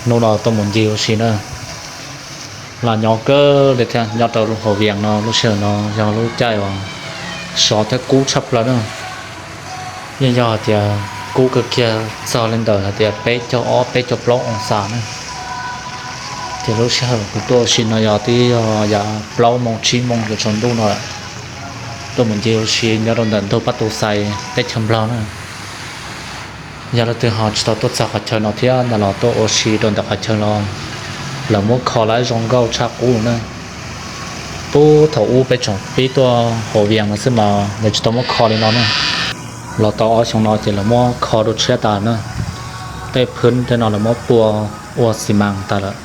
Hnub no tuaj mus ncig ua si na, lam nyob kawg li thiab. Nyob rau hauv Vias no lub sij hawm no yog lub caij uas sov thiab kub tshaj plaws na. Yeej yog hais tias kub kawg kiag, txog li ntawm hais tias peb caug ob peb caug plaub oo xas na. Ces lub sij hawm kuv tuaj ua si no yog twb yog yav plaub moo tsib moo yuav tsaus ntuj no lawm. Tuaj mus ncig ua si nyob rau ntawm ntug Pab Tu Xais teb chaws Nplog na. Yog leej twg ho tsis tau tuaj txog qhov chaw no thiab ntawd los tuaj ua si rau ntawm qhov chaw no, lawv muab kho lawm zoo nkauj tshaj qub na. Puag thaum ub peb tsoom pib tuaj hauv Vias no xwb mas lawv tsis tau muab kho li no na. Los tau ob xyoo no ces lawv muab kho dua tshiab tas na. Tej phwb tej no lawv muab pua ua xi mas tas lawm.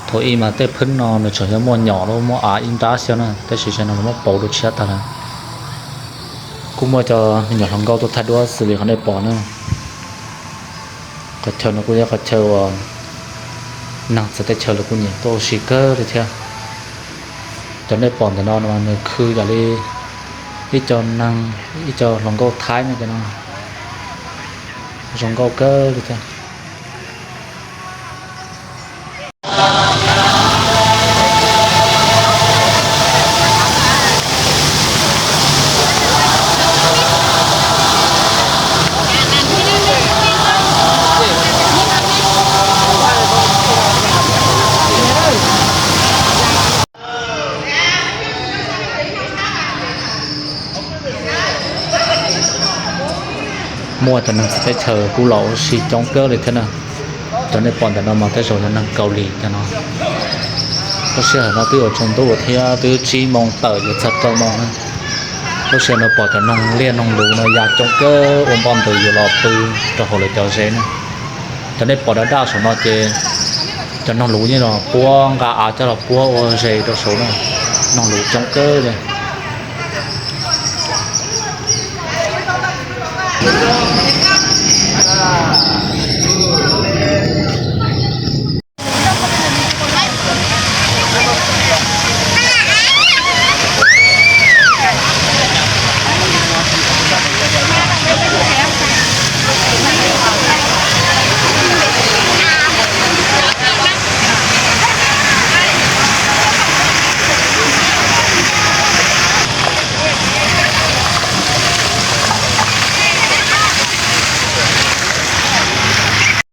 Thaum ub mas tej phwb no nws tseem yog muaj nyom los muaj av ib nrab xwb na, tab sis tam sim no lawv muab pauv dua tshiab tas lawm. Kuj muaj cov me nyuam hluas nkauj tuaj thaij duab xws li qhov nej pom na. Qhov chaw no kuj yog qhov chaw uas neeg txawv teb chaws lawv kuj nyiam tuaj ua si kawg li thiab. Cov nej pom ntawm no nws khwv yam li ib co neeg, ib co hluas nkauj Thaib no ces no zoo nkauj kawg li thiab. Muaj cov neeg txawv teb chaws kuj los ua si coob kawg li thiab na. Cov nej pom ntawm no mas tej zaum yog neeg Kaus Lim cov no. Lub sij hawm no twb yuav tsaus ntuj thiab, twb tsib moo tawm yuav txog rau moo na. Lub sij hawm no pom cov noog liaj noog lus no ya coob kawg ua npoj ntws yuav los pw rau hauv lawv cov zes na. Cov nej pom daj daj saum no ces cov noog lus yeej los puab nqa av coj los puab ua zes rau saud na. Noog lus coob kawg li.